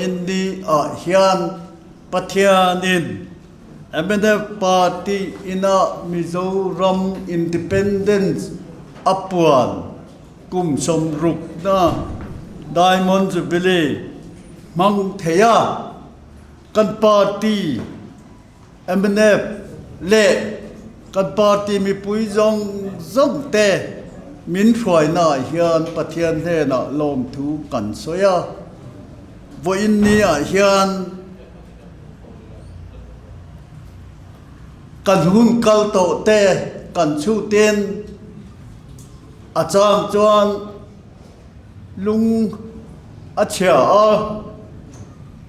Vawiin ni ah hian Pathianin mnf Party ina Mizoram Independence a puan kum sawmrukna Diamond Jubilee hmang thei a, kan party mnf leh kan party mipui zawng zawng te min hruainaah hian Pathian hnenah lawmthu kan sawi a. Vawiin niah hian kan hun kal tawh te kan chhutin a chang chuan lung a chhia a,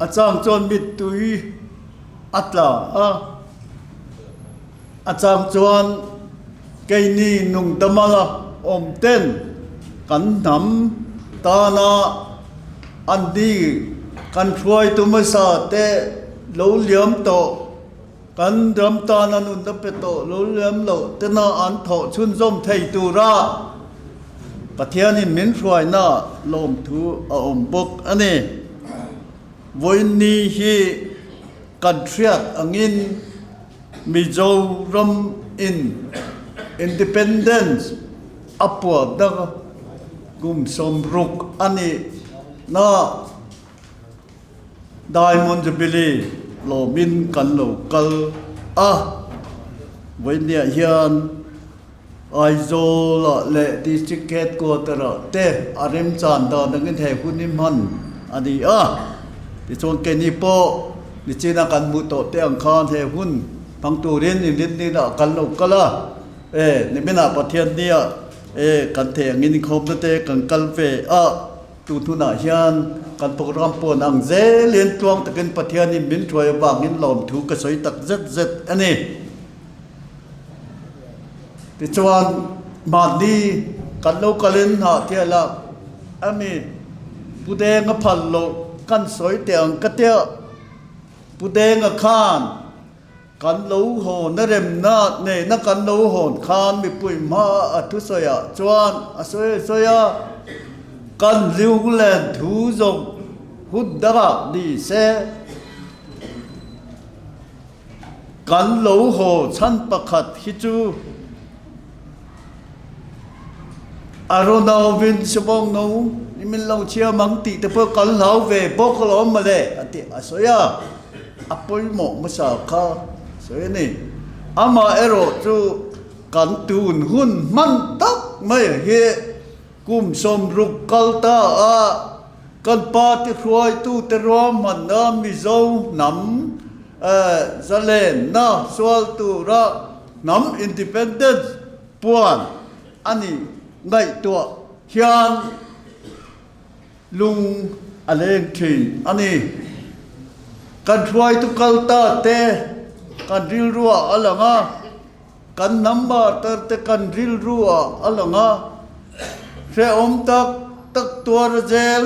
a chang chuan mittui a tla a, a chang chuan keini nungdama awm ten kan hnam tana an ni kan hruaitu hmasa te lo liam tawh. Kan ram tana nunna pe tawh lo lem loh tena an thawh chhunzawm thei tura Pathianin min hruaina lawmthu a awm bawk a ni. Vawiinni hi kan hriat angin Mizoram in Independence a puahna kum 60 a nih na. Diamond Jubilee lawmin kan lo kal a, vawinia hian Aizawl-ah leh District Headquarter-ah te a remchan dan angin he hun hi hman a ni a. Tichuan keini pawh nichina kan hmuh tawh te ang khan he hun hmang turin inrinninah kan lo kal a, e niminah Pathiannia e kan thei angin inkhawmna te kan kal ve a. Tu hnunah hian kan program pawn ang zelin tluang takin Pathianin min hruai avangin lawmthu ka sawi tak zet zet a ni. Tichuan mahni kan lo kalin hnah thial a, ami Pu Denga phal loh kan sawi teh ang ka tia, Pu Denga khan Kan lo hawn a remna nena kan lo hawn khan mipui hma a thusawi ah chuan a sawi a sawi a, kan Liunglen thu zawng hun dangah ni se kan lo haw chhan pakhat hi chu a rawn auvin Sibawng no i min lo chhiam ang tih te pawh kan hlau ve bawk alawm mawle a ti a sawi a. A pawimawh hmasa kha sawi a ni. Amaherawh chu kan tun hun hman tak mai hi kum 60 kal ta a kan party hruaitute ruahmanna Mizo hnam zalenna sual tura hnam independence puan a nih ngaihtuah hian Lung a leng thin a ni. Kan hruaitu kal ta te kan rilruah a lang a, kan number tar te kan rilruah a lang a, hrehawm tak tak tuar a zel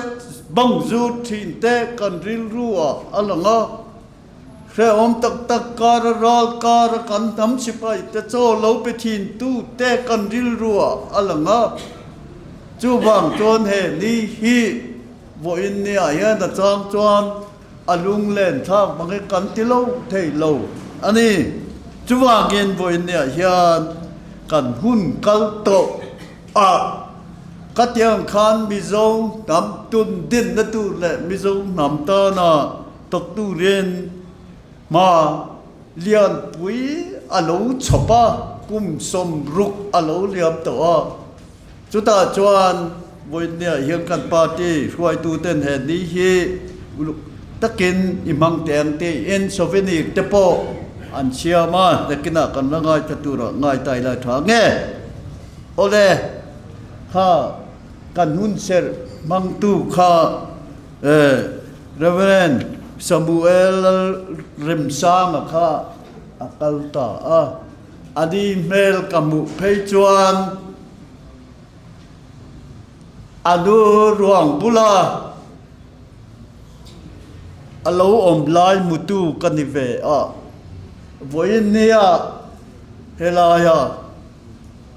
bang zut thin te kan rilruah a lang a, hrehawm tak tak kar a ral kar a kan hnam sipai te chaw lo pe thin tu te kan rilruah a lang a. Chuvang chuan he ni hi vawiin niah hian a chang chuan a lunglen thlak hmangin kan ti lo thei lo a ni. Chuvangin vawiin niah hian kan hun kal tawh a, khatiang khan Mizo hnam tun dinna tur leh Mizo hnam tana thawk turin hma lianpui a lo chhawp a, kum 60 a lo liam tawh a. Chutah chuan vawinia hian kan party hruaituten he ni hi uluk takin i hmang teh ang tiin souvenir te pawh an siam a, nakinah kan la ngaithla turah ngai ta ila tha nge? Awle, kha kan hun serh hmangtu kha Reverend Samuel Lalremsanga kha a kal ta a. A ni hmel ka hmuh phei chuan a nu ruang bula a lo awm lai hmutu ka ni ve a. Vawiin nia helaia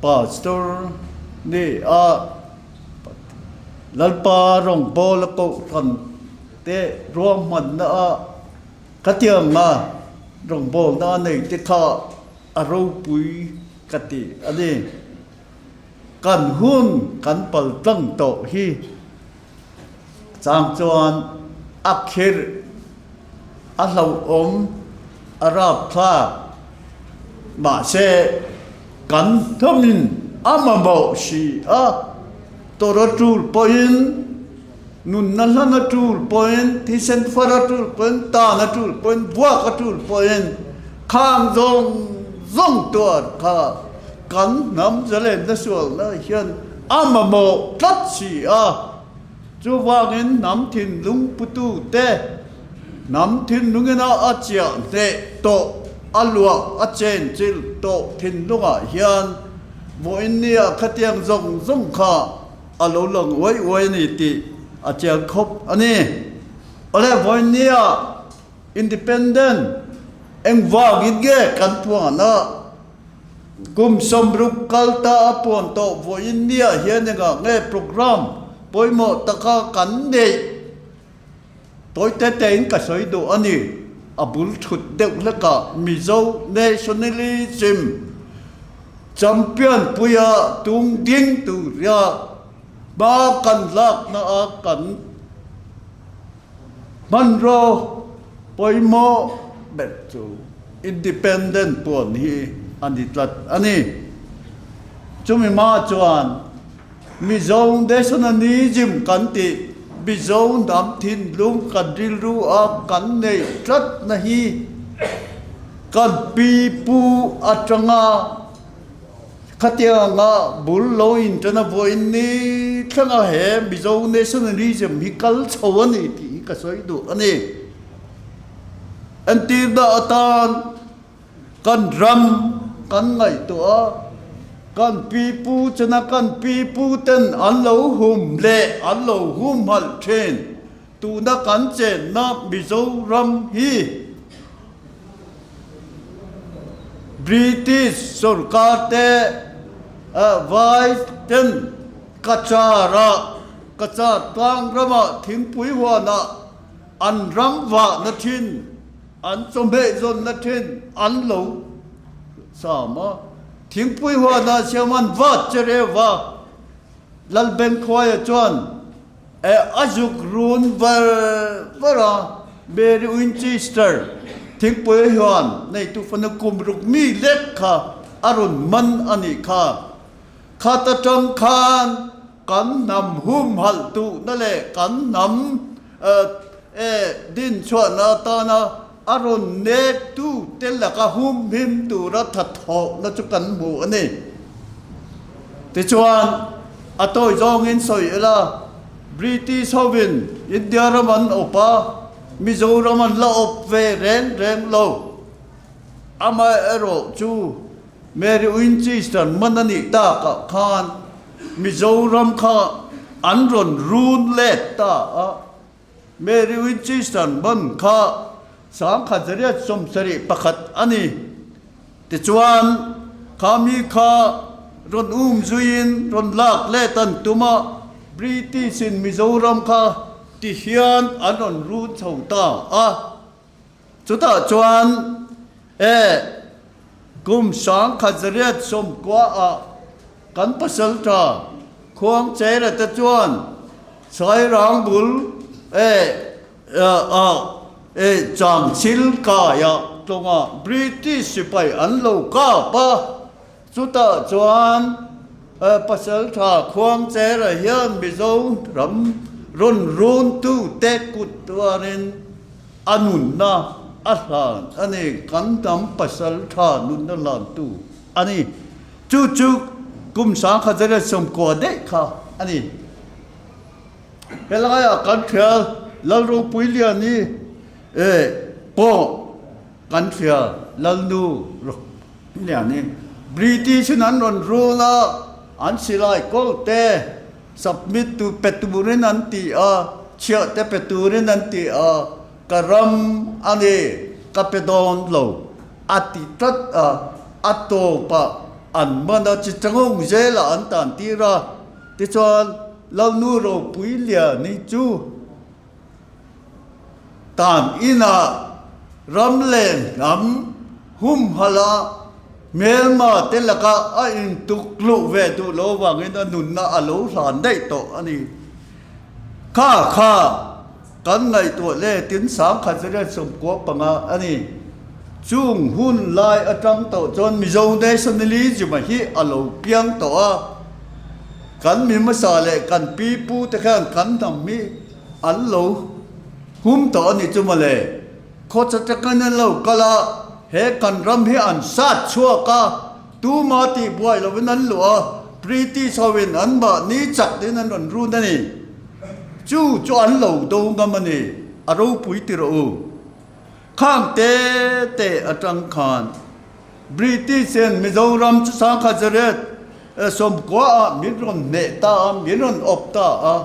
Pastor ni a Lalpa rawngbawla kohhran. te ruahmanna a khatianga rawngbawlna a nei te kha a ropui ka ti a ni. Kan hun kan pal tlang tawh hi chang chuan a khirh, a hlauhawm, a rapthlak. Mahse, kan hnawmin a mamawh si a, tawrh a tul pawhin, nunna hlan a tul pawhin, thisen far a tul pawhin, tan a tul pawhin, buak a tul pawhin, khang zawng zawng tuar kha kan hnam zalenna sualna hian a mamawh tlat si a. Chuvangin hnam thinlung putute, hnam thinlungina a chiah hneh tawh, a luah a chenchilh tawh thinlungah hian vawiinnia khatiang zawng zawng kha a lo lang uai uai a ni tih a chiang khawp a ni. Awle vawiinnia Independent engvangin nge kan puan a? Kum 60 kal ta a puan tawh vawiin nia hian engah nge programme pawimawh taka kan neih? Tawi te tein ka sawi duh a ni. A bul thut deuh hlekah Mizo Nationalism champion puia tung ding turia hma kan lakna a kan Hmanraw pawimawh ber chu Independent puan hi a ni tlat a ni. Chumi hma chuan Mizo Nationalism kan tih Mizo hnam thinlung kan rilru a kan neih tlatna hi kan pi pu atanga Khatianga bul lo inṭan a vawiin ni thlanga he Mizo nationalism hi kal chho a ni tih hi ka sawi duh a ni. Entirna atan kan ram kan ngaihtuah a, kan pipu chena kan pipu ten an lo hum leh an lo humhalh thin tuna kan chenna Mizoram hi British sorkar te vai ten Cachar ah Cachar tlang ramah thingpui huanah an ram vahna thin, an chawhmeh zawnna thin an lo sam a. Thingpui huanah siam an vat che reuh va, Lalbengkhuaia chuan A zuk run var var a, Mary Winchester thingpui hian neitu fanu kum ruk mi lek kha a rawn man a nih kha. Khat atang khan kan hnam humhalh duhna leh kan hnam din chhuahna atana a rawn nektu te laka humhim tura thathawhna chu kan hmu a ni. Tichuan, a tawi zawngin sawi ila, British hovin India ram an awp a, Mizoram an la awp ve reng reng lo. Amaherawh chu Mary Winchester man a nih takah khan Mizoram kha an rawn run let ta a. Mary Winchester man kha 1971 a ni. Tichuan, kha mi kha rawn um zuiin rawn lak let an tum a, British-in Mizoram kha ti hian an rawn run chho ta a. Chutah chuan e kum 1990 ah kan pasaltha Khuangchera te chuan Sairang bul e ah e Changchil kaia tawngah British sipai an lo kap a. Chutah chuan Pasaltha Khuangchera hian Mizo ram rawn runtu te kut tuarin a nunna a hlan a ni. Kan hnam Pasaltha nunna hlantu a ni. Chu chu kum 1990 daih kha a ni. Helaiah kan hria Lalropuiliani pawh kan hria Lalnu Liani British in an rawn rul a, an silai kawl te submit tu pe turin an ti a, chhiah te pe turin an ti a, ka ram a ni, ka pe dawn lo a ti tlat a, a tawpah an man a, Chittagong zelah an tan tir a, tichuan Lalnu Ropuiliani chu. Tan inah ram leh hnam humhalh a, hmelma te laka a intuk luh ve duh lo vangin a nunna a lo hlan daih tawh a ni. Kha kha kan ngaihtuah letin 1995 a ni. Chung hun lai atang tawh chuan Mizo nationalism hi a lo piang tawh a, kan mi hmasa leh kan pi pu te khan kan hnam hi an lo hum tawh a ni chu mawle. Khawcha takin an lo kal a, he kan ram hi an sat chhuak a, tuma tih buai lovin an luh a, British hoin an mahni chak tiin an rawn run a ni. Chu chu an lo do ngam a ni, a ropui ti rawh u. Khang te te atang khan British in Mizoram chu Sangkhazaret 90 ah min rawn hneh ta a, min rawn awp ta a.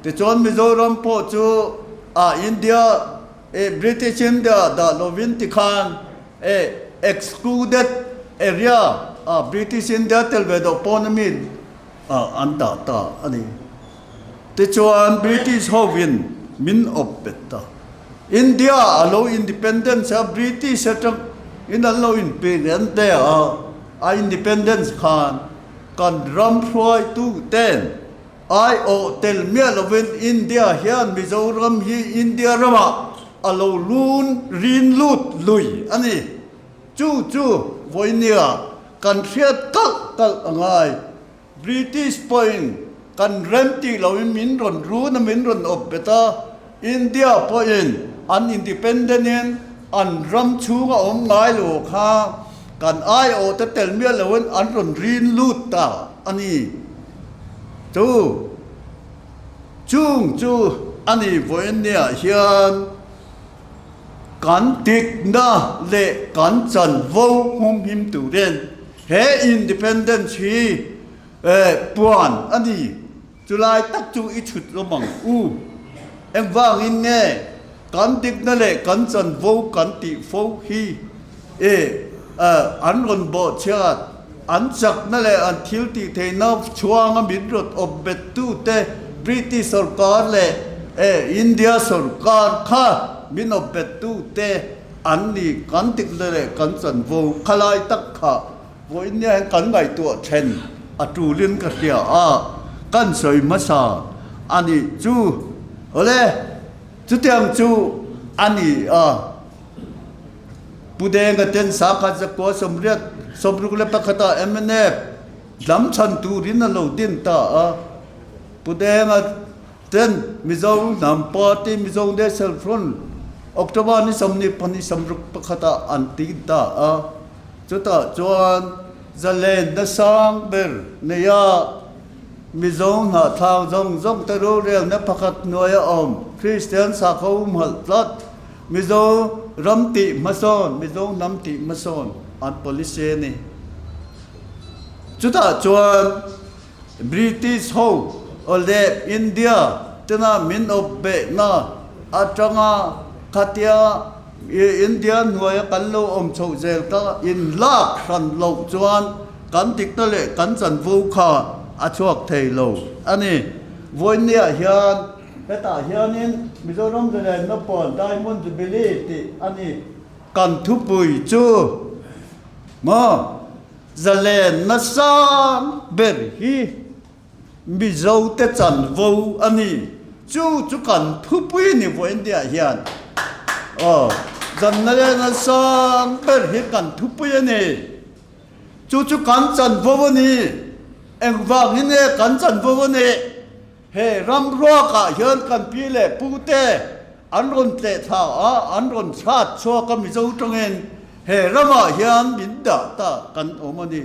Tichuan Mizoram pawh chu a India eh British India dah lovin tikhan eh excluded area ah British India tel ve deuh pawn a mi ah an dah ta a ni. Tichuan British hovin min awp bet ta. India a lo independence a British atang in an lo inpe lian te a, a independence khan kan ram hruaitu ten Aiawh tel miah lovin India hian Mizoram hi India ramah a lo lun rin lut lui a ni. Chu chu vawinia kan hriat kalh kalh a ngai. British pawhin kan rem tih loin min rawn run a, min rawn awp bet a. India pawhin an independent in an ram chhunga awm ngai lo kha kan aiawh te tel miah loin an rawn rin lut ta a ni. Chu chung chu a ni vawiinniah hian kan dikna leh kan chanvo humhim turin he independence hi puan a ni. Chulai tak chu i chhut lawm ang u. Engvangin nge kan dikna leh kan chanvo kan tih fo hi e an rawn bawhchhiat, an chakna leh an thil tih theihna chhuanga min rawn awp bettute British sorkar leh e India sorkar kha min awp bettute an ni kan dikna leh kan chanvo khalai tak kha Vawiin hian kan ngaihtuah then a tulin ka hria a, kan sawi hmasa a nih chu. Awle, chutiang chu a ni a. Pu Denga ten Sangkhat Zakua 81 ah mnf lam chhan turin a lo din ta a. Pu Denga ten Mizo Hnam Party, Mizo National Front, October ni 22 61 ah an tin ta a. Chutah chuan zalenna sang ber neia Mizo hnahthlak zawng zawng te rorelna pakhat hnuaia awm Kristian sakhaw humhalh tlat Mizo ram tih hmasawn, Mizo hnam tih hmasawn an policy a ni. Chutah chuan British ho leh India tena min awp behna atanga khatia India hnuaia kan lo awm chhoh zel ka inlak hran loh chuan kan dikna leh kan chanvo kha a chhuak thei lo a ni. Vawinia hian hetah hianin Mizoram Zalenna Pawl Diamond Jubilee tih a ni. Kan thupui chu maw? Zalenna sang ber hi Mizote chanvo a ni. Chu chu kan thupui ni vawiindiah hian aw Zalenna sang ber hi kan thupui a ni. Chu chu kan chanvo a ni. Engvangin nge kan chanvo a nih? He ram ruakah hian kan pi leh pute an rawn tleh thla a, an rawn chhat chhuak a Mizo tawngin he ramah hian min dah ta kan awm a ni.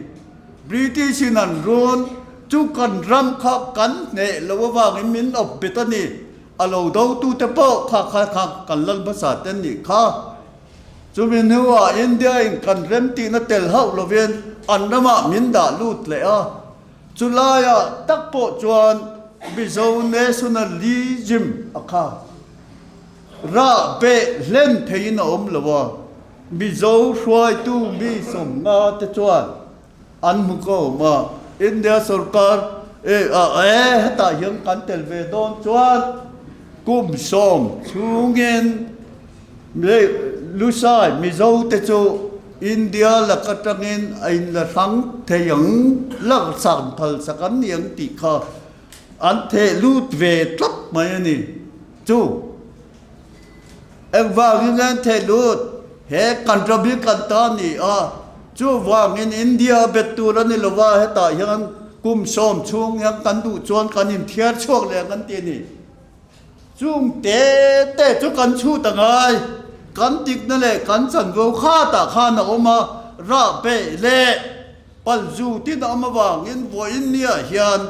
British in an run chu kan ram kha kan hneh lo avangin min awp bet a ni. A lo dotute pawh kha kha kha kan lal hmasa te an nih kha. Chumi hnuah India in kan remtihna tel hauh lovin an ramah min dah lut leh a. Chu laiah tak pawh chuan Mizo nationalism a kha rah beh hlen theiin a awm lo a, Mizo hruaitu mi 50 te chuan an hmu ka awm a, India sorkar e hetah hian kan tel ve dawn chuan. Kum sawm chhungin Lusai Mizo te chu India lak atangin a inla hrang thei ang, lak san phal sak an ni ang tih kha an theh lut ve tlat mai a ni. Chu engvangin nge an theh lut? He kan ram hi kan ta a ni a, chuvangin India a bet tur a ni lo va, hetah hian kum sawm chhung hian kan duh chuan kan inthiar chhuak leh ang an ti a ni. Chung te te chu kan chhut a ngai. Kan dikna leh kan chanvo khatah khan a awm a, rah beh leh pal zu tin a awm avangin vawiin niah hian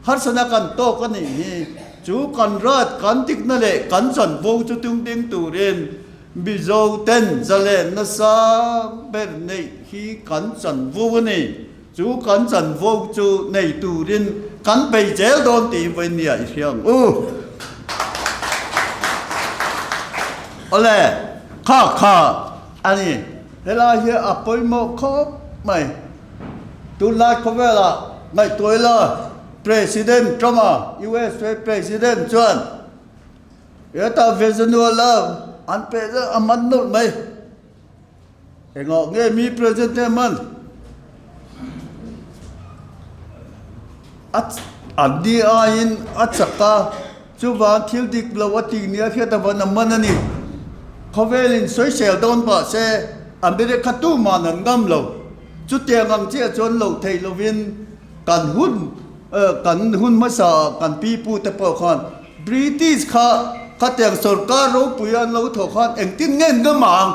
harsana kan tawk a nih hi. Chu kan rat, kan dikna leh kan chanvo chu tungding turin Mizo ten zalen nasa ber neih hi kan chanvo a ni. Chu kan chanvo chu nei turin kan bei zel dawn tih vawi nia i hria ang u. Awle, kha kha a ni. Helai hi a pawimawh khawp mai. Tunlai khawvelah ngaihtuah ila President Trump-a, USA President chuan heta Venezuela an peh zet a man nawlh mai. Engah nge mi president te man a an ni aiin a chak a, chuvang thil dik lo a tih nia hriat avan a man a ni. Khawvelin sawisel dawn pah se America tuman an ngam lo. Chutiang ang chiah chuan loh theih lovin kan hun kan hun hmasa ah kan pipu te pawh khan British kha khatiang sorkar ropui an lo thawh khan engtin nge an ngam ang?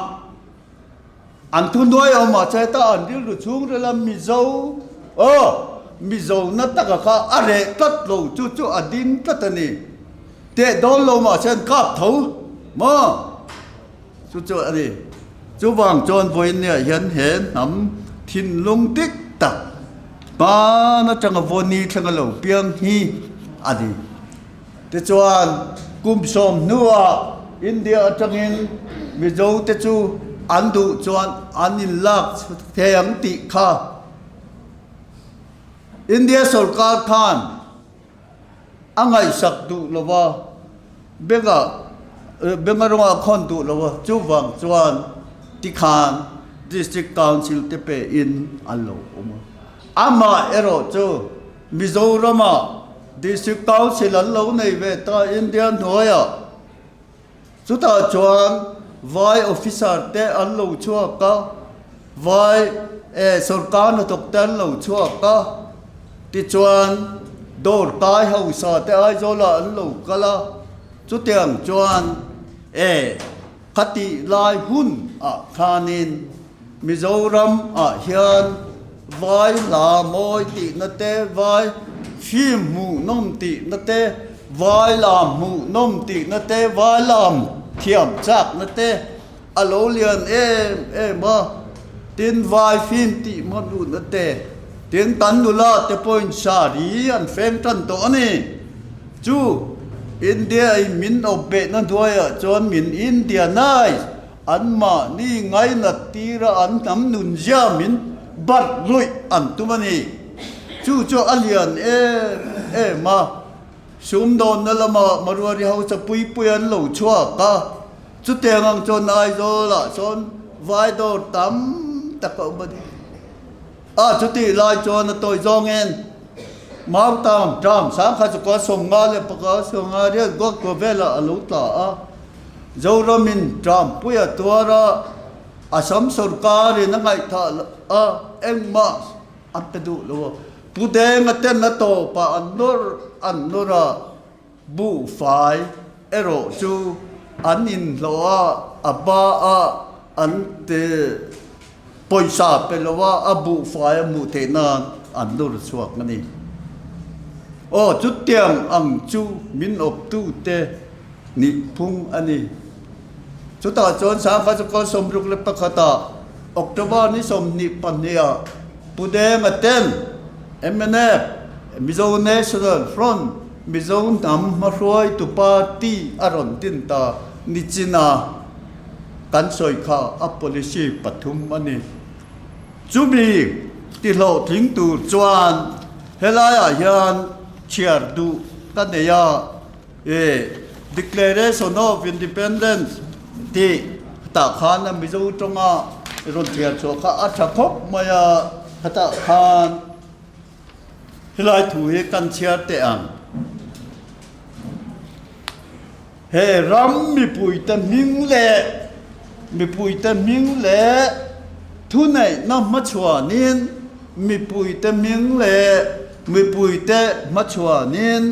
An thuhnuai awm ah che ta an rilru chhung rel a Mizo aw Mizo na taka kha a reh tlat lo chu chu a ding tlat a ni. Teh dawn lo mah se an kap tho maw? Chu chu a ni. Chuvang chuan vawinia hian he hnam thinlung dik tak hman atanga vawni thlenga lo piang hi a ni. Tichuan, kum sawm hnuah India atangin Mizo te chu an duh chuan an inlak thei ang tih kha India sorkar khan A ngaihsak duh lo va, benga benga rawngah khawn duh lo va, chuvang chuan tikhan District Council te pe in an lo awm a. Amah erawh chu Mizorama District Council an lo nei ve ta India hnuaiah. Chutah chuan vai officer te an lo chhuak a, vai eh sorkar hnathawk te an lo chhuak a, tichuan dawr kai hausa te Aizawlah an lo kal a, chutiang chuan eh khatih lai hun ah khanin Mizoram ah hian vai hla mawi tihna te, vai film hmuhnawm tihna te, vai lam hmuhnawm tihna te, vai lam thiam chakna te a lo lian em em a, tin vai film tih hmanrutna te, tin kan nula te pawhin saree an feng tan tawh a ni. Chu India in min awp behna hnuaiah chuan min Indianize Anmahni ngainat tira an hnam nunzia min barh luih an tum a ni. Chu chu a lian em em a, sumdawnna lama Maruari hausa pui pui an lo chhuak a, chutiang ang chuan Aizawlah sawn vai dawr tam tak a awm a ni. A chutih lai chuan a tawi zawngin Mautam ṭam sangkhat chukua 51 sawmnga riat guak tur velah a lo tla a. Zoramin ṭampui a tuar a, Assam sorkarin a ngaihthah a, engmah an pe duh lo a. Pu Denga ten a tawpah an nawr an nawr a, buhfai erawh chu an inhlawh a, a ba a an ti pawisa pe lo a, a buhfai a hmuh theih nan an nawr chhuak a ni. Aw, chutiang ang chu min awptute nih phung a ni. Chutah chuan Sangha chu kal 61 ah October ni 22 ah Pu Denga ten mnf, Mizo National Front, Mizo hnam hmahruaitu party a rawn din ta nichin a kan sawi kha a policy pathum a ni. Chumi tihlawhtling tur chuan helaiah hian chhiar duh ka nei a. E. Declaration of Independence tih tah khan a Mizo tawnga rawn chhiar chhuah kha a tha khawp mai a, khatah khan helai thu hi kan chhiar teh ang. He ram mipuite hming leh mipuite hming leh thuneihna hmachhuanin mipuite hming leh mipuite hmachhuanin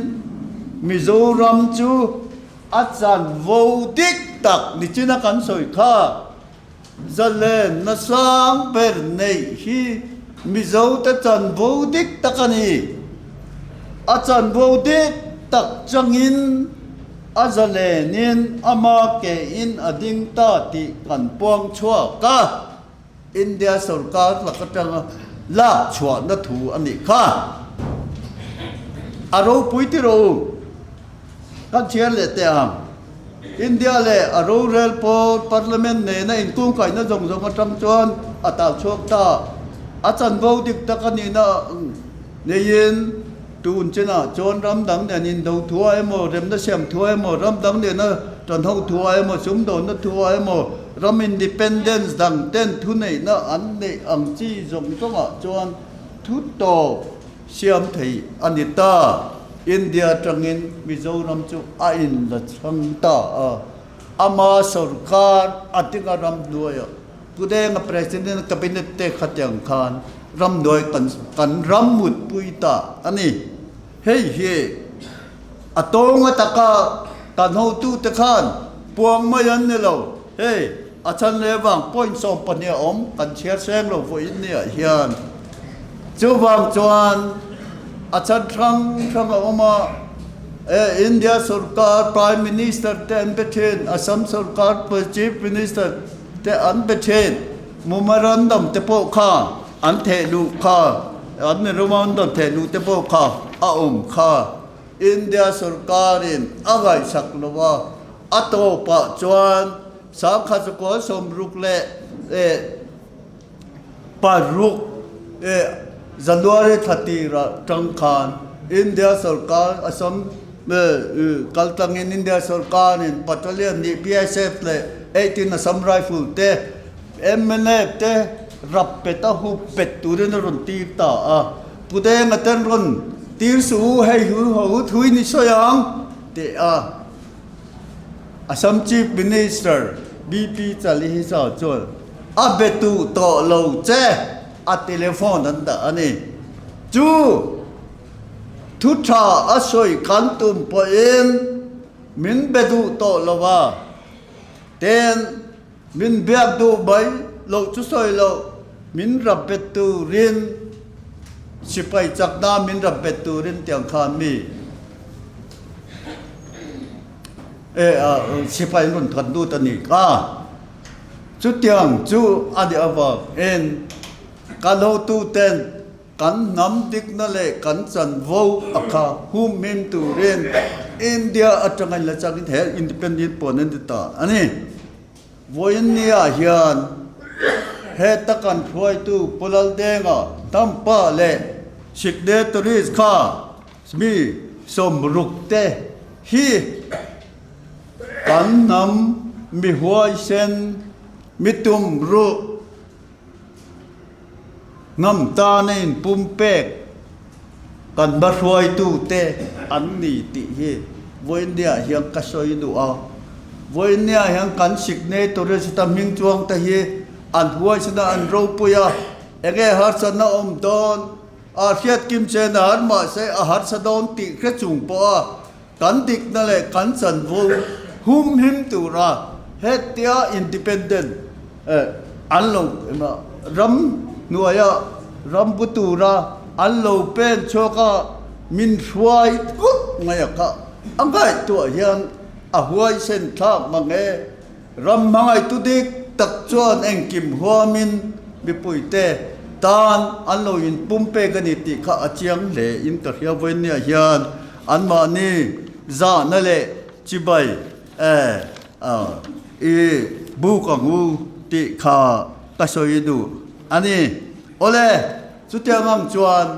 Mizoram chu a chanvo dik tak nichina kan sawi kha zalenna sang ber neih hi Mizote chanvo dik tak a ni. A chanvo dik tak changin a zalenin ama kein a ding ta tih kan puang chhuak a, India sorkar lak atanga lak chhuahna thu a nih kha. A ropui ti rawh u, kan chhiar leh teh ang. India leh a rorel pawl Parliament nena inkungkaihna zawng zawng atang chuan a tal chhuak ta. A chanvo dik tak a nihna neiin tun chinah chuan ram dang nen indo thua emaw, remna siam thua emaw, ram dang nena tanho thua emaw, sumdawnna thua emaw, ram independence dang ten thuneihna an neih ang chi zawng zawngah chuan thu tawp siam thei a ni ta. India atangin Mizoram chu a inla chhang ta a, ama sorkar a dinga ram hnuaiah Pudenga President Cabinet te khatiang khan ramhnuai kan kan ram mutpui ta a ni. Hei hi a tawnga taka kan hotute khan puang mai an ni lo. Hei a chhan leh vang point 12 a awm kan chhiar seng lo vawiin niah hian. Chuvang chuan a chhan hrang hrang a awm a, India sorkar Prime Minister te an be thin, Assam sorkar Chief Minister te an be thin, Memorandum te pawh kha an theh luh kha, an memorandum theh luh te pawh kha a awm kha. India sorkarin a ngaihsak lo a, a tawpah chuan 1966 January thla tirah tang khan India sorkar Assam kal tlangin India sorkarin Battalion nih BSF leh 18 Assam Rifle te mnf te rap pet a hup pet turin a rawn tir ta a. Pu Denga ten rawn tir suh u hei hu ho hu thui ni sawi ang tih a Assam Chief Minister BP Chaliha chuan a be duh tawh lo che a telephone an dah a ni. Chu thu tha a sawi kan tum pawhin min be duh tawh lo a, ten min biak duh mai loh chu sawi loh min rap bet turin sipai chakna min rap bet turin tiang khan mi sipai an rawn that lut a ni kha. Chutiang chu a nih avangin kan hotuten kan hnam dikna leh kan chanvo a kha humhim turin India atanga inla changin he independent puan an ti ta a ni. Vawiin niah hian heta kan hruaitu Pu Laldenga, Tampa leh Signatories kha mi 60 te hi Kan hnam mi huaisen, mi tum ruh, hnam tana inpumpek kan hma hruaitute an ni tih hi vawinia hian ka sawi duh a. Vawinia hian kan signatories te hming chuang te hi an huaisen a, an ropui a, enge harsatna awm dawn a hriat kim chen a har mahse a harsa dawn tih hre chung pawh a Kan dikna leh kan chanvo humhim tura hetia independent an lo ram hnuaia ram bu tura an lo pen chhuak a min hruai thut mai a kha a ngaihtuah hian a huaisen thlak mang e. Ram hmangaihtu dik tak chuan engkim huamin mipuite tan an lo inpumpek a ni tih kha a chiang hle in ka hria vawinia hian anmahni zahna leh chibai i buk ang u tih kha ka sawi duh a ni. Awle, chutiang ang chuan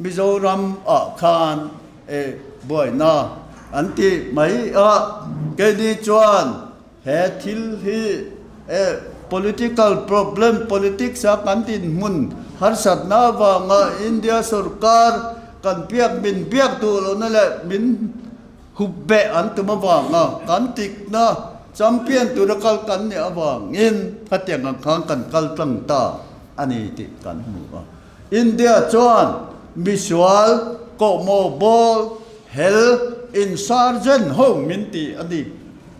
Mizoram ah khan buaina an ti mai a. Keini chuan he thil hi political problem, politics a kan dinhmun harsatna avanga India sorkar kan biak min biak duh lohna leh min hup beh an tum avanga kan tikna champion tura kal kan nih avangin khatiang ang khan kan kal tlang ta a ni tih kan hmu a. India chuan misual, kawhmawh bawl, hel, insurgent ho min ti a ni.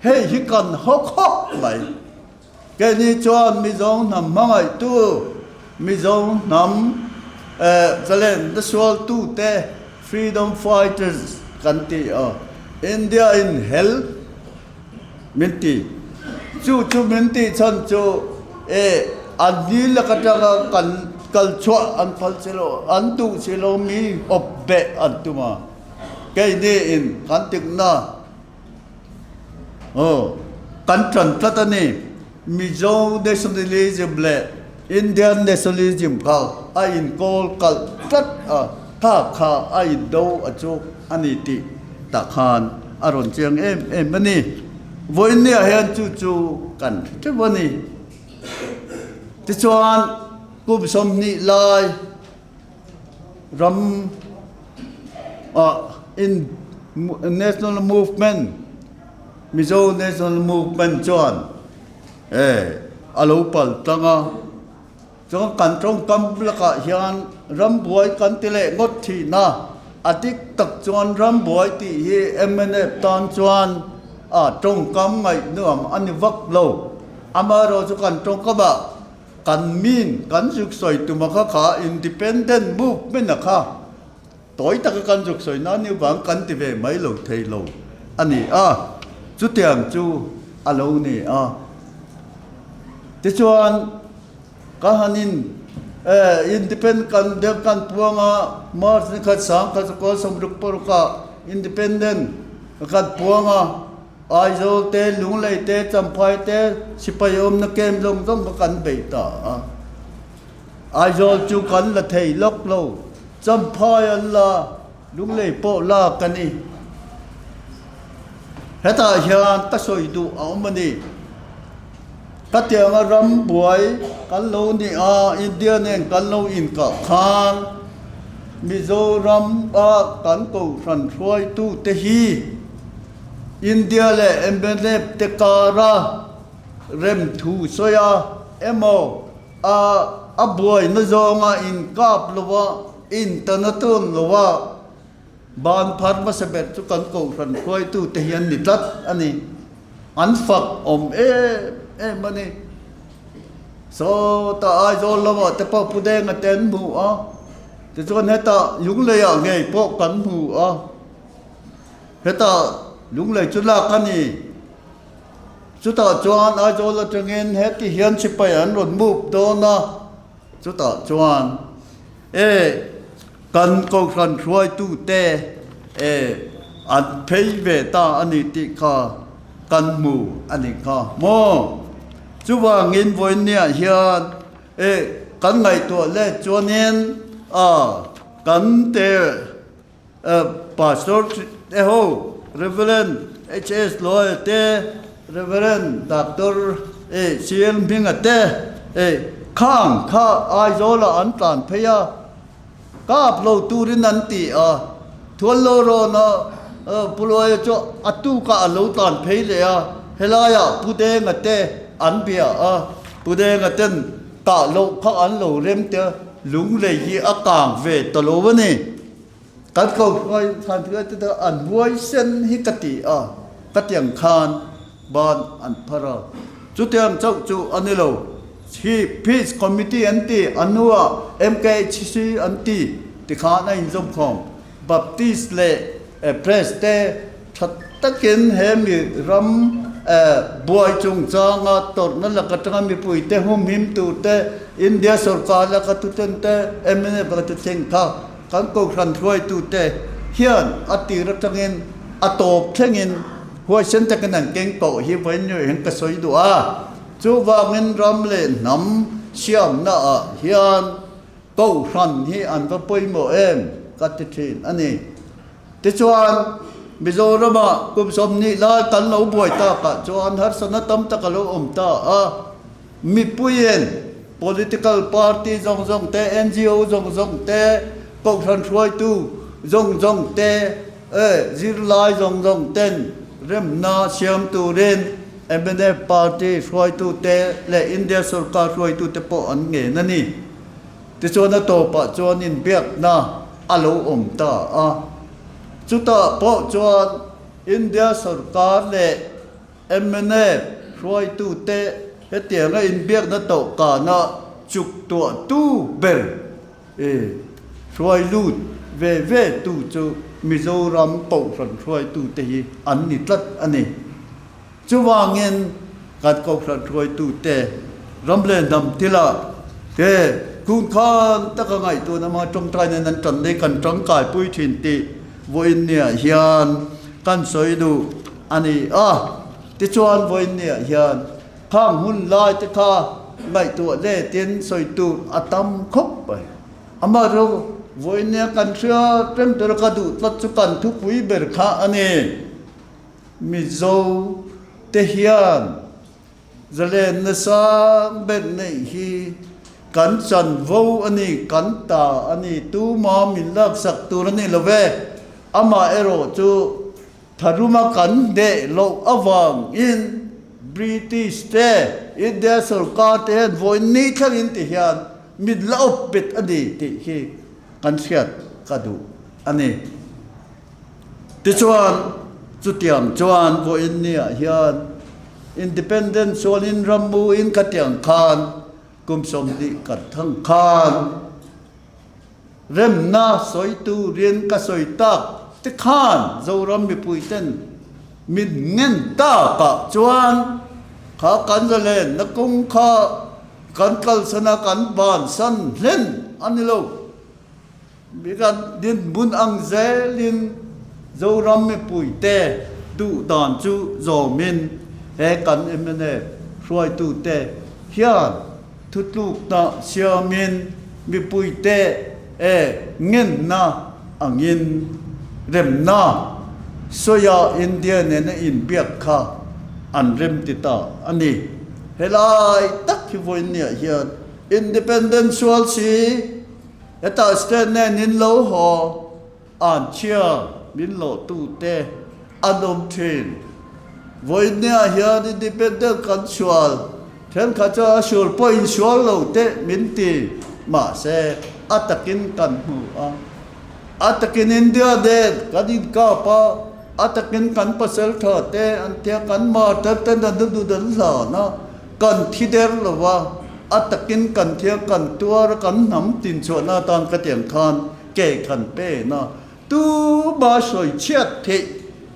Hei hi kan haw khawp mai. Keini chuan Mizo hnam hmangaihtu, Mizo hnam zalenna sualtute, freedom fighters, kan ti a. India in hel min ti. Chu chu min tih chhan chu e an ni lak atanga kan kal chhuah an phal si lo, an duh si lo mi awp beh an tum a. Keini in kan tikna aw kan tan tlat a ni. Mizo nationalism leh Indian nationalism kha a inkawl kalh tlat a, kha kha a indo a chu a ni tih tah khan a rawn chiang em em a ni. Vawiinniah hian chu chu kan hre theuh a ni. Tichuan kum 20 lai ram ah in national movement Mizo national movement chuan e a lo pal tlang a chuan kan tawngkam lakah hian rambuai kan ti leh ngawt thin a a dik tak chuan rambuai tih hi mnf tan chuan a tawngkam ngaih nuam a ni vak lo amaherawh chu kan tawngkam ah Kan min kan zuk sawi tuma kha kha independent movement a kha tawi taka kan zuk sawi nan ni vang kan ti ve mai lo thei lo a ni a, chutiang chu a lo ni a. Tichuan ka hanin independent kan deuh kan puang a, March ni khat 1000 1966 ah independent kan puang a. Aizawl te, Lunglei te, Champhai te sipai awmna camp zawng zawng kha kan beih ta a. Aizawl chu kan la thei lawk lo, Champhai an la, Lunglei pawh lak a ni. Hetah hian ka sawi duh a awm a ni. Khatianga ram buai kan lo ni a, India nen kan lo inkah khan Mizoram a kan kohhran hruaitute hi India leh mnf te kara remthu sawi a emaw a a buaina zawnga inkap lova intana tawn lova ban phar hmasa ber chu kan kohhran hruaitute hi an ni tlat a ni. An fak awm em em a ni. Sawta Aizawl lamah te pawh Pu Denga te an hmu a, tichuan hetah Lungleiah ngei pawh kan hmu a. Hetah Lunglei chu lak a ni. Chutah chuan Aizawl atangin heti hian sipai an rawn move dawn a, chutah chuan e kan Kohhran hruaitute e an phei ve ta a ni tih kha kan hmu a ni kha maw? Chuvangin vawiinniah hian e kan ngaihtuah let chuanin a kan te Pastor te ho, Rev. HS Lawia te, Rev. Doctor CL Hminga te khang kha Aizawlah an tlan phei a, kap lo turin an ti a, Thuanlawrawna Pu Luaia chu a tukah a lo tlan phei leh a, helaiah Pu Denga te an bia a, Pu Denga ten kah loh kha an lo rem te Lunglei hi a kang ve ta lo a ni. Kan ko hruai khan hruai te chu an huaisen hi ka ti a, ka tiang khan ban an phar a. Chutiang chauh chu a ni lo. Hi Peace Committee an ti, a hnuah MKHC an ti ti khan a inzawmkhawm. Baptist leh Press te tha takin he mi ram buai chungchanga tawrhna lak atanga mipuite humhim tur te, India sorkar laka thuthleng te, mnf laka thuthleng kha kan kohhran hruaitute hian a tir atangin a tawp thlengin huaisen takin an keng tawh hi vawiin hian ka sawi duh a. Chuvangin ram leh hnam siamnaah hian kohhran hi an va pawimawh em ka ti thin a ni. Tichuan. Mizoramah kum 20 lai kan lo buai takah chuan harsatna tam tak a lo awm ta a. Mipuiin political party zawng zawng te, NGO zawng zawng te, kohhran hruaitu zawng zawng te, zirlai zawng zawng ten remna siam turin mnf party hruaitute leh India sorkar hruaitute pawh an ngen a ni. Tichuan a tawpah chuan inbiakna a lo awm ta a. Chutah pawh chuan India sorkar leh mnf hruaitute hetianga inbiakna tawhkana chuk tuahtu ber hruai lut ve ve tu chu Mizoram Kohhran hruaitute hi an ni tlat a ni. Chuvangin kan Kohhran hruaitute ram leh hnam thila te kung khan taka ngaihtuahna hma tawngtai nen an tan leh kan tangkaipui thin tih vawiin niah hian kan sawi duh a ni a. Tichuan vawiin niah hian khang hun lai te kha ngaihtuah letin sawi tur a tam khawp mai. Amaherawhchu vawiin nia kan hria reng tura ka duh tlat chu kan thupui ber kha a ni. Mizo te hian zalenna sang ber neih hi kan chanvo a ni, kan ta a ni, tuma min laksak tur a ni lo ve. Amah erawh chu tharuma kan hneh loh avangin British te, India sorkar te hian vawi ni thlengin ti hian min la awp bet a ni tih hi kan hriat ka duh a ni. Tichuan, chutiang chuan vawiin niah hian Independent sualin rammu in ka tiang khan kum 20 kan thang khan remna sawi turin ka sawi tak te khan Zoram mipui ten min ngen takah chuan kha kan zalen na kawng kha kan kalsan a kan bansan hlen a ni lo. Mikan dinhmun ang zelin Zoram mipuite duh dan chu zawmin he kan mnf hruaitute hian thutlukna siamin mipuite e ngenna angin remna sawiah India nena inbiak kha an remti ta a ni. Helai tak hi vawiinniah hian Independent sual si Hetah state nen in lo haw an chhia min lawh tu te an awm thin. Vawiinniah hian independent kan sual thenkhat chuan a sual pawh in sual lo te min ti mahse a takin kan hmu a. A takin India nen kan inkap a, a takin kan pasal tha te an tia kan martyr ten an duh an hlan a. Kan thi der lo va, a takin kan thia kan tuar a, kan hnam tin chhuahna atan ka tiang khan ke kan pen a, tuma sawi chhiat theih,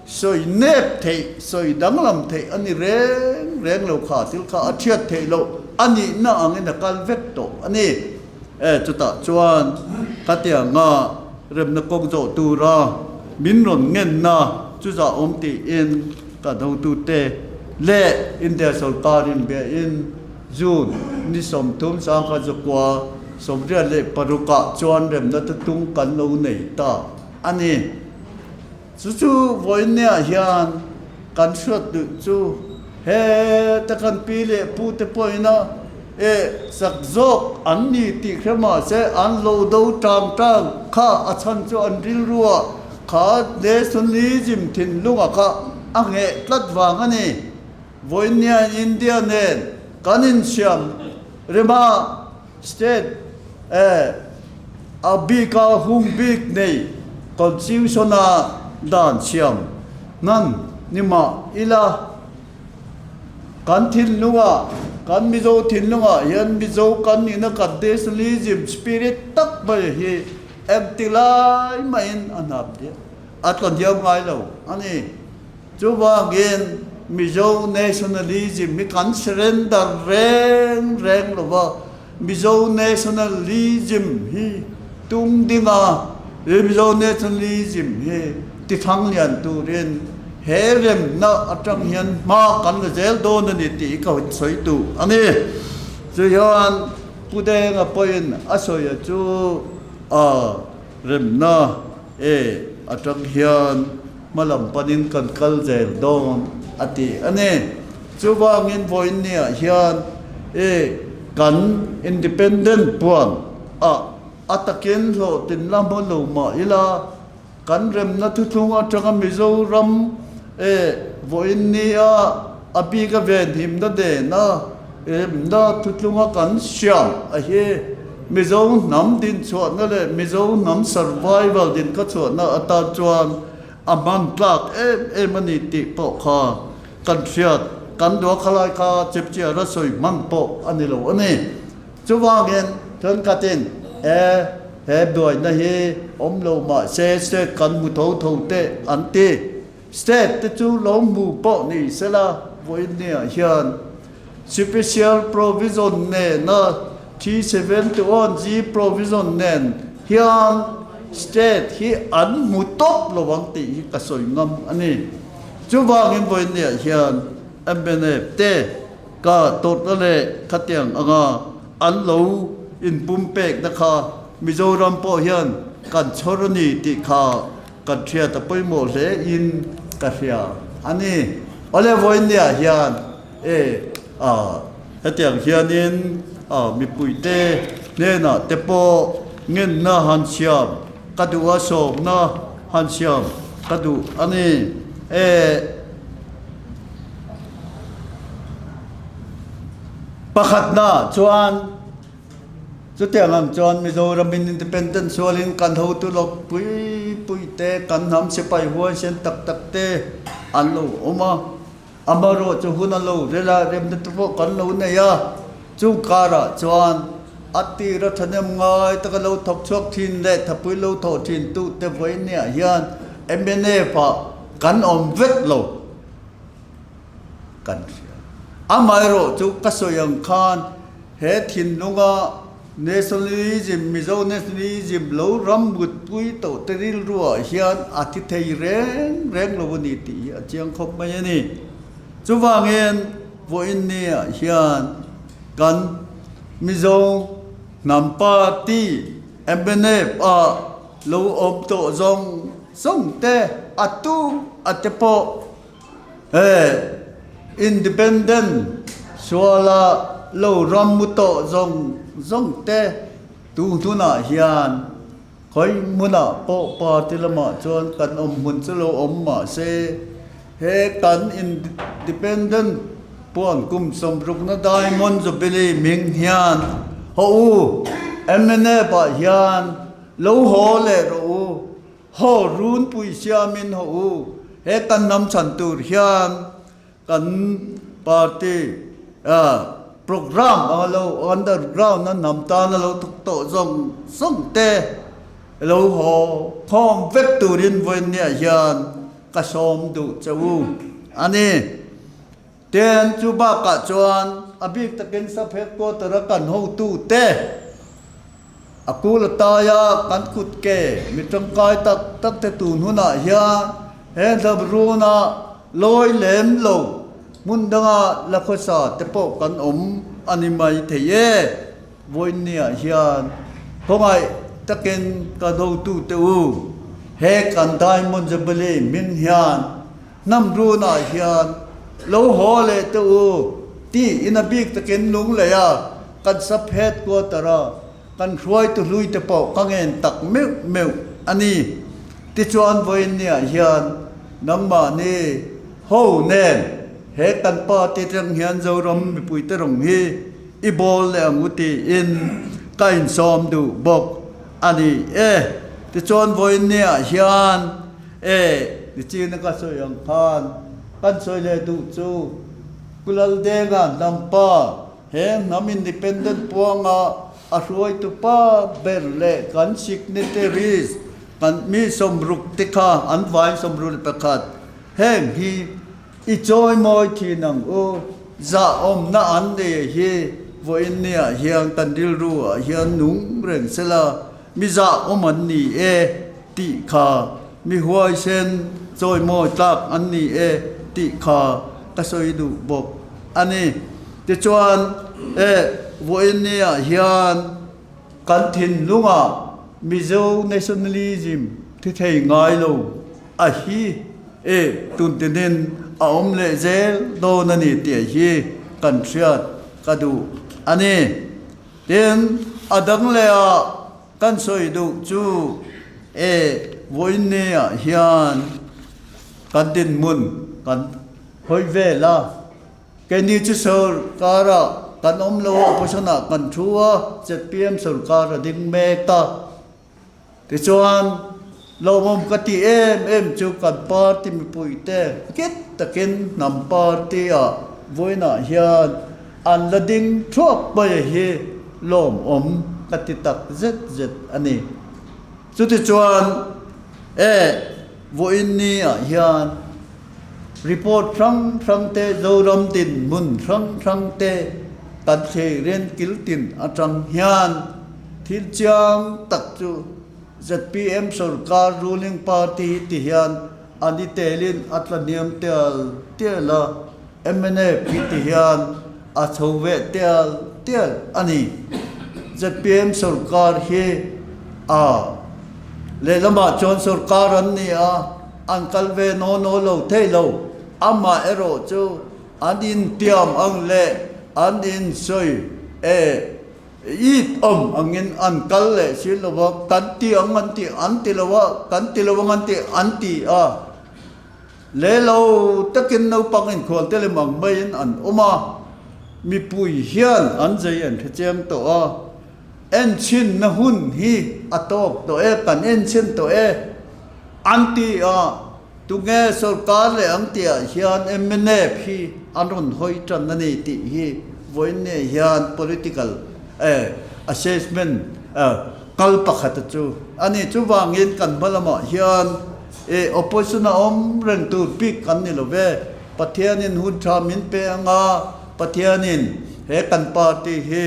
sawi nep theih, sawi danglam theih a ni reng reng lo kha thil kha a thiat theih loh a nihna angin a kal vek tawh a ni. E, chutah chuan ka tianga remna kawng zawh tura min rawn ngenna chu zah awm tiin Kan hotute leh India sorkarin biain June ni 30 1986-ah chuan remna tutung kan lo nei ta a ni. Chu chu vawiinniah hian kan hriat duh chu heta kan pi leh pute pawhina eh chak zawk an ni tih hre mahse an lo do tang tang kha a chhan chu an rilruah Kha nationalism thinlunga kha a ngheh tlat vang a ni. Vawiinniain India nen kan insiam rema state eh a bika hung bik nei constitution-a dan siam hnan ni mah ila kan thinlunga kan Mizo thinlungah hian Mizo kan nihna kan nationalism spirit tak mai hi Engti lai mahin a hnap diam, a tla diam ngai lo a ni. Chuvangin Mizo nationalism hi kan surrender reng reng lo va, Mizo nationalism hi tum ding a, Mizo nationalism hi tithang lian turin he remna atang hian hma kan la zel dawn a ni tih hi ka sawi duh a ni. Chuhian Pu Denga pawhin a sawi a chu a remna e atang hian. hmalam panin kan kal zel dawn a ti a ni. Chuvangin vawiinniah hian i kan independent puan ah a takin hlawhtin la hmu lo mah ila, kan remna thuthlung atanga Mizoram e vawiinnia a bika venhimna nena remna thuthlunga kan siam a hi Mizo hnam dinchhuahna leh Mizo hnam survival dinkachhuahna atan chuan a hman tlak em em a ni tih pawh kha kan hriat kan duh a khalai kha chepchiar a sawi hman pawh a ni lo a ni. Chuvangin thenkhatin e he buaina hi awm lo mah se state kan hmu tho tho teh an ti. State te chu lo hmu pawh ni sela vawiinniah hian Special Provision nena 371G Provision nen hian State hi an hmu tawp lo ang tih hi ka sawi ngam a ni. Chuvangin vawiinniah hian mnf te ka tawrhna leh khatiang anga an lo inpumpekna kha Mizoram pawh hian kan chhawr a ni tih kha kan hriat a pawimawh hle in ka hria a ni. Awle vawiinniah hian e hetiang hianin mipuite hnenah te pawh ngenna han siam ka duh a, sawmna han siam ka duh a ni. E. Pakhatna chuan chutiang ang chuan Mizoramin Independent sualin kan hotu lawk pui pui te, kan hnam sipai huaisen tak tak te an lo awm a. Amaherawhchu hun a lo rel a, remna te pawh kan lo nei a. Chung karah chuan a tira thahnem ngai taka lo thawk chhuak thin leh thapui lo thawh thin tute vawiinniah hian mnf ah kan awm vek lo. Kan hria. Amaherawh chu ka sawi ang khan he thinlunga nationalism, Mizo nationalism lo ram mutpui tawh te rilruah hian a thi thei reng reng lo a ni tih hi a chiang khawp mai a ni. Chuvangin vawiinniah hian kan Mizo hnam party mnf ah lo awm tawh zawng zawng te a tu a te pawh He Independent suala lo ram mu tawh zawng zawng te tu hnunah hian khawi hmunah pawh party lamah chuan kan awm hmun chu lo awm mah se he kan Independent puan kum sawmrukna Diamond Jubilee hming hian haw u mnf ah hian lo haw leh rawh u. Haw runpui siamin haw u, he kan hnam chhan tur hian kan party programme anga lo underground a hnam tana lo thawk tawh zawng zawng te lo haw khawm vek turin vawiinniah hian ka sawm duh che u a ni. Tin, chu bakah chuan a bik takin sub headquarter a kan hotute, A kul a tai a, kan kut ke mi tangkai tak tak te tun hunah hian he hlauhruna lawi lem lo hmun danga la khawsa te pawh kan awm a ni mai thei e. Vawiinniah hian khawngaih takin ka hotute u, he kan Diamond Jubilee hming hian hnam runah hian lo haw leh teh u tiin a bik takin lunglei a kan sub headquarter a kan hruaitu hlui te pawh ka ngen tak meuh meuh a ni. Tichuan vawiinniah hian nangmahni ho nen he kan party atang hian Zoram mipuite rawng hi i bawl leh ang u tiin ka insawm duh bawk a ni e. Tichuan vawiinniah hian e nichina ka sawi ang khan kan sawi leh duh chu Kulaldenga hnampa He hnam independent puanga a hruaitu pa ber leh kan signatories kan mi 60 te kha an vain 61 heng hi i chawimawi thin ang u. Zahawmna an nei hi vawiinniah hian kan rilru ah hian nung reng sela mi zahawm an ni e tih kha mi huaisen chawimawi tlak an ni e tih kha ka sawi duh bawk a ni. Tichuan, e, vawiinniah hian kan thinlungah Mizo nationalism thi thei ngai lo a hi. E tuntinin a awm leh zel dawn a ni tih hi kan hriat ka duh a ni. Tin, a dang lehah kan sawi duh chu e vawiinniah hian kan dinhmun kan hawi vel a. Keini chu sorkara kan awm lo a, opposition-ah kan thu a, zpm sorkar a ding mek a. Tichuan, lawmawm ka tih em em chu kan party mipuite nghet takin hnam party-ah vawiinah hian an la ding thuak mai hi lawmawm ka ti tak zet zet a ni. Chutichuan, e vawiin ni-ah hian report hrang hrang te, Zoram dinhmun hrang hrang te kan theirin kiltin atang hian, Thil chiang tak chu zpm sorkar ruling party hi ti hian an i telin a tla hniam tial tial a, mnf hi ti hian a chho veh tial tial a ni. Zpm sorkar hi a lehlamah chuan sorkar an ni a, an kal ve naw naw lo thei lo. Amaherawh chu an intiam ang leh an insawi e. It awm angin an kal leh si lo va, kan ti ang an ti, an ti lo a, kan ti lo ang an ti, an ti a. Le lo takin naupang inkhual te lem ang maiin an awm a, mipui hian an zei an hre chiang tawh a, enchhinna hun hi a tawk tawh e, kan enchhin tawh e, an ti a. Tunge sorkar leh ang tihah hian mnf hi an rawn hawi tan a ni tih hi vawiinne hian political assessment kal pakhata chu a ni. Chuvangin kan hma lamah hian opposition a awm reng tur bik kan ni lo ve. Pathianin hun tha min pe anga Pathianin he kan party hi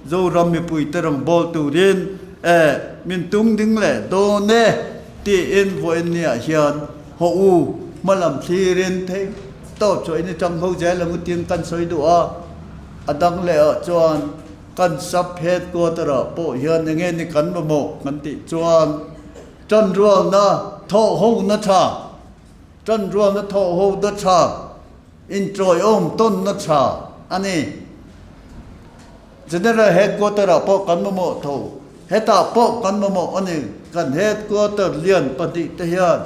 Zoram mipuite rawngbâwl turin min tung ding leh dawn e. Tiin vawiinniah hian haw u hma lam thlirin theih tawp chu in i tang ho zel ang u tiin kan sawi duh a, a dang leh ah chuan kan sub headquarter ah pawh hian eng nge ni kan mamawh kan tih chuan tanrualna thawh ho na tha, tanrualna thawh ho na tha, intawiawm tawnna tha a ni. General Headquarter ah pawh kan mamawh tho. Hetah pawh kan mamawh a ni. Kan Headquarter lian pahnihte hian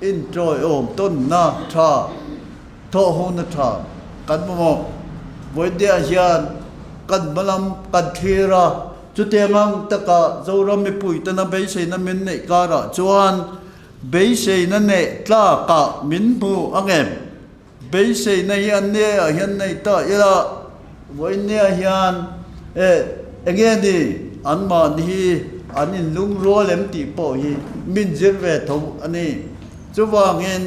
intawiawm tawnna tha, thawhhona tha kan mamawh. Vawiinniah hian kan hmalam kan thlir a, chutiang ang taka Zoram mipuitena beiseina min neih karah chuan beiseina neih tlakah min hmu ang em? Beiseina hi an nia hian nei ta ila, vawiinnia hian e enge ni an mahni hi an inlungrual em tih pawh hi min zir ve tho a ni. Chuvangin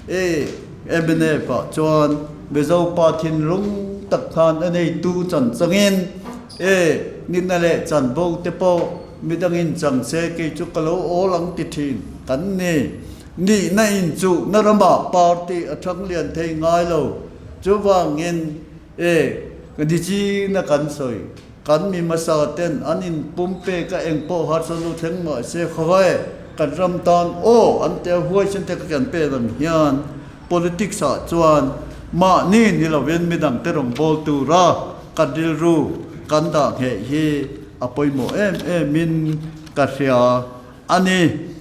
e mnf ah chuan Mizo pa thinlung tak khan a neitu chan changin e nihna leh chanvo te pawh midangin chang se kei chu ka lo awl ang ti thin kan ni. Nihna inchuhna ramah party a thang lian thei ngai lo. Chuvangin e nichina kan sawi, kan mi hmasa ten an inpum pek a eng pawh harsa lu thleng mah se khaw e, kan ram tan aw an tia huaisen te kha kan pek ang hian politics ah chuan mahni ni lovin midangte rawngbâwl tura kan rilru kan dah ngheh hi a pawimawh em em in ka hria. A ni,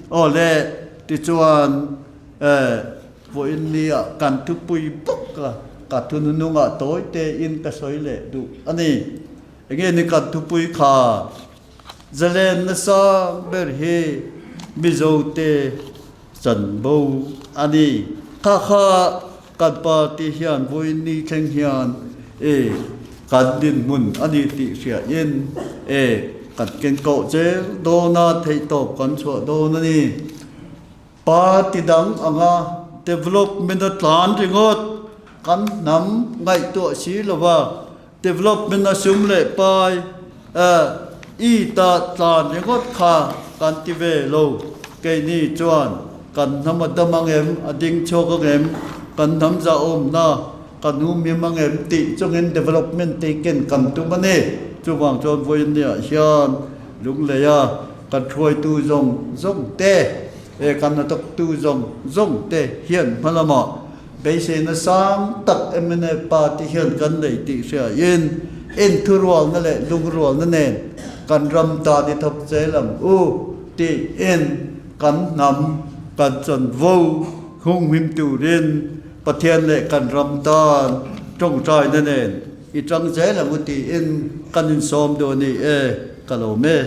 aw le, tichuan eh vawiin nia kan thupui bawk a, ka thununungah tawi tein ka sawi leh duh a ni. Enge ni kan thupui kha? Zalen nasa ber hi Mizote chanvo a ni. Kha kha kan party hian vawiin ni thleng hian e kan dinhmun a ni tih hriain e kan kenkawh zel dawn a, theihtawp kan chhuah dawn a ni. Party dang anga development a tlan ringawt kan hnam ngaihtuah si lova development a sum leh pai e i ta tlan ringawt kha kan ti ve lo. Keini chuan kan hnam a dam ang em, a ding chhuak ang em, kan hnam zahawmna kan humhim ang em tih chungin development te ken kan tum a ni. Chuvang chuan vawiinniah hian Lungleia kan hruaitu zawng zawng te. He kan hnathawktu zawng zawng te hian hmalamah beiseina sang tak mnf party hian kan nei tih hriain inthurualna leh lungrualna nen kan ram tan i thawk zel ang u tiin kan hnam kan chanvo hunghim turin Pathian leh kan ram tan tawngtaina nen i tang zel ang u tiin kan insawm duh a ni e, ka lo me.